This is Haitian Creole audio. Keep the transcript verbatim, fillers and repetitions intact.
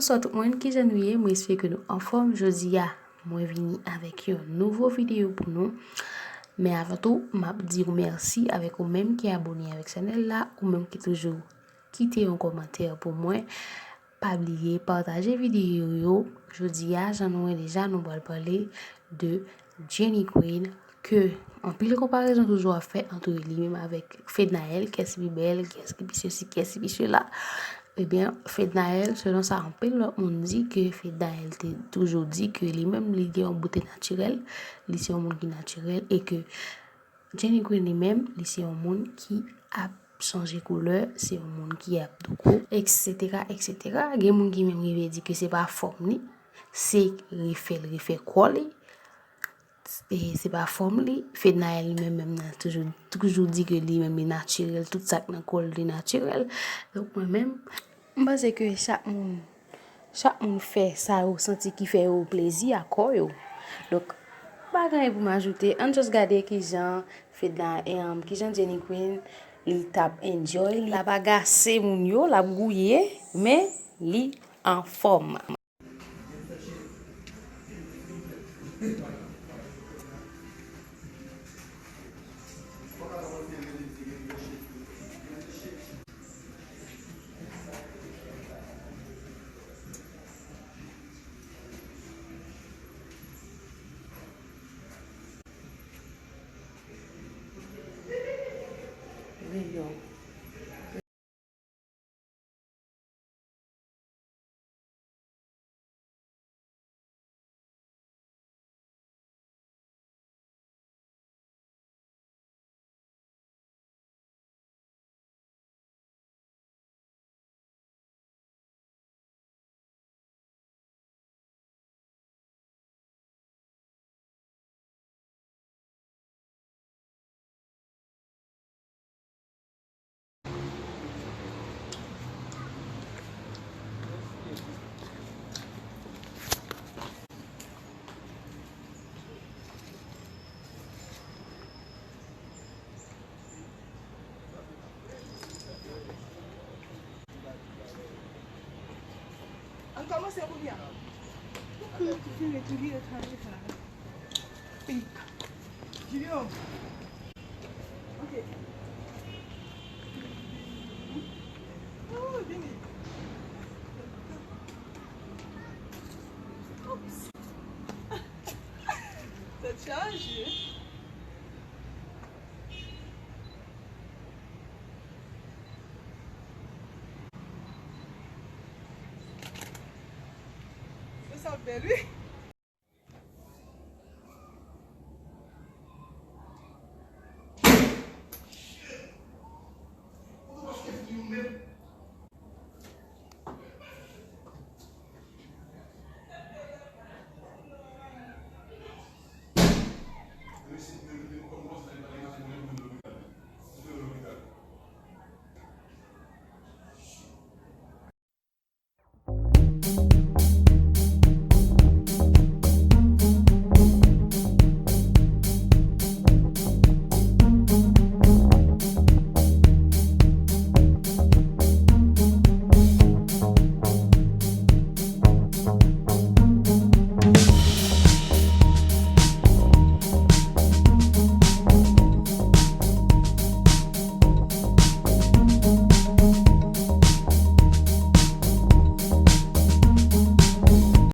Bonswa tout moun, kijan nou ye? Mwen espere ke nou anfòm. Jodi a, mwen vini avèk yon nouvo videyo pou nou. Men avan tou, m ap di w mèsi avèk ou menm ki abone avèk chanèl la, ou menm ki toujou kite yon kòmantè pou mwen. Pa bliye pataje videyo yo. Jodi a, jan nou wè deja, nou pral pale de Jenny Queen, ke anpil konparezon toujou ap fè ant li menm avèk Fednaelle, kiyès ki pi bèl, kiyès ki pi sesi, kiyès ki pi sela. Ebyen, Fednaelle, selon sa anpil lòt moun di, ke Fednaelle te toujou di ke li menm li gen yon bote natirèl, li se yon moun ki natirèl, e ke Jenny Queen li menm, li se yon moun ki ap chanje koulè, se yon moun ki ap douko, et cetera, et cetera. Gen moun ki menm rive di ke se pa fòm li, se refè l refè kò li, e se pa fòm li. Fednaelle li menm, menm nan toujou, toujou di ke li menm li natirèl, tout sa k nan kò l li natirèl. Donk mwen menm, m panse ke chak moun, chak moun fè sa yo santi ki fè yo plezi a kò yo. Donk, pa gen anyen pou m ajoute. Ann just gade kijan Fedna, em, kijan Jenny Queen, li t ap enjoy, li t ap agase moun yo, l ap gouye, men li anfòm. Ann kòmanse kounye a. Ou konnen ki fini tou li e kare sa. Pink. Guillaume. Ok. Oh, vini. Oops. Tèt chaje. Sa bèl, wi.